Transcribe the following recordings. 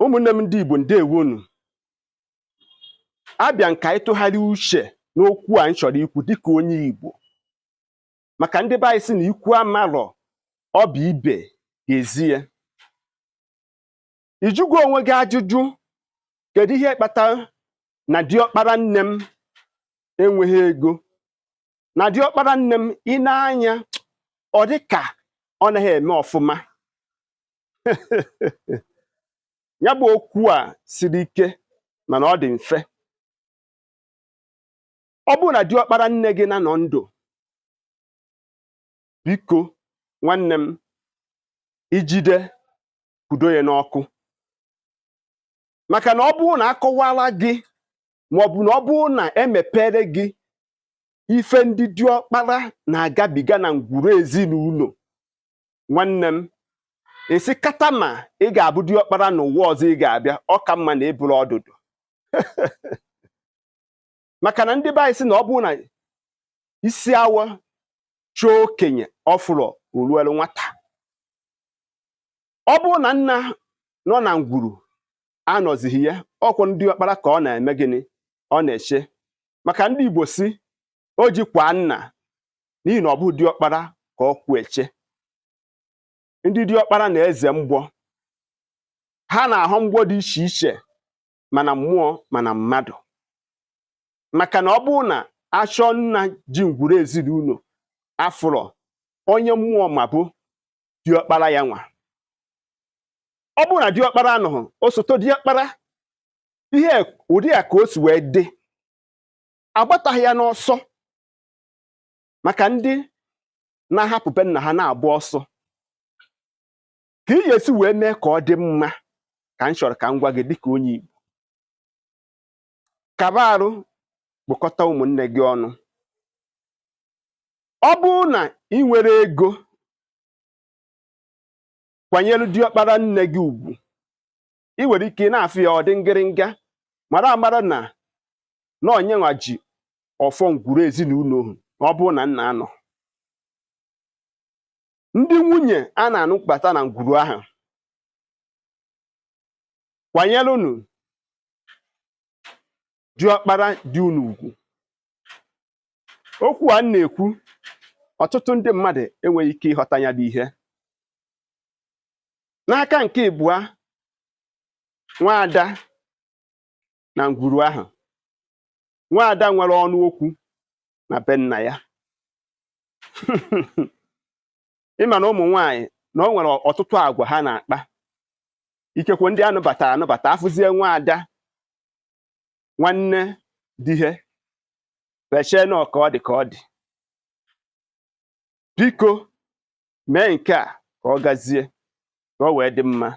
Ụmụnne m ndị Igbo, ndewonu. Abịa nka ịtụgharị uche n'okwu a m chọrọ ikwu dịka onye Igbo, maka ndị be anyị sị na ikwu amarọ ọ bụ ibe ga-ezi ya. Ịjụgo onwe gị ajụjụ, kedu ihe kpatara na diọkpara nne m enweghị ego, na diọkpara nne m ị na-anya ọ dị ka ọ naghị eme ọfụma? Ya bụ okwu a siri ike, mana ọ dị mfe. Ọ bụrụ na diọkpara nne gị na-anọ ndụ, biko nwanne m, ijide kwudo ya n'ọkụ, maka na ọ bụrụ na akọwara gị maọbụ na ọ bụrụ na emepere gị ife ndị diọkpara na-agabiga na ngwuru ezinụlọ, nwanne m, esi kata ma ị ga-abụ diọkpara n'ụwa ọzọ ị ga-abịa, ọ ka mma na ịbụrụ ọdụdụ. Maka na ndị be anyị sị na ọ bụrụ na isi awọ chọọ okenye ọfụrọ oruelu nwata. Ọ bụrụ na nna nọ na ngwuru anọzighị ya, ọkwọ ndị ọkpara ka ọ na-eme gịnị? Ọ na-eche. Maka ndị Igbo si o jikwa nna n'ihi na ọ bụ diọkpara ka ọ kwụ eche. Ndị diọkpara na-eze mgbọ, ha na-ahụ mgbọ dị iche iche, mana mmụọ mana mmadụ. Maka na ọ bụrụ na achọ nna ji ngwuru ezinụlọ afụrọ, onye mmụọ ma bụ diọkpara ya nwa. Ọ bụrụ na diọkpara anọghị, osote diọkpara, ihe ụdị a ka o si wee dị, agbataghị ya n'ọsọ. Maka ndị na-ahapụ be nna ha na-agba ọsọ, ka ị ga-esi wee mee ka ọ dị mma ka m chọrọ ka m gwa gị dịka onye Igbo. Kaba arụ kpọkọta ụmụnne gị ọnụ. Ọ bụrụ na ị nwere ego, kwanyere diọkpara nne gị ugwu. Ị nwere ike ị na-afụ ya ọ dị ngịrịnga, mara amara na na onyenwa ji ọfọ ngwuru ezinụlọ ohu. Ma ọ bụrụ na nna anọ, ndị nwunye a na-anụbata na ngwuru ahụ, kwanyerụnụ diọkpara dị unu ugwu. Okwu a m na-ekwu, ọtụtụ ndị mmadụ enweghị ike ịghọta ya bụ ihe. N'aka nke ịbụa, nwaada na ngwuru ahụ, nwaada nwere ọnụ okwu na be nna ya. Ịma na ụmụ nwaanyị na o nwere ọtụtụ agwa ha na-akpa. Ikekwe ndị anụbatara anụbata afụzie nwaada nwanne di he fechee nọ ka ọ dị ka ọ dị. Biko mee nke a ka ọ gazie, ka ọ wee dị mma,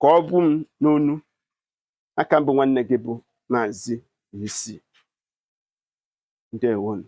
ka ọ bụ m n'onu. Aka mbụ nwanne gị bụ Maazị UC. Ndewonu.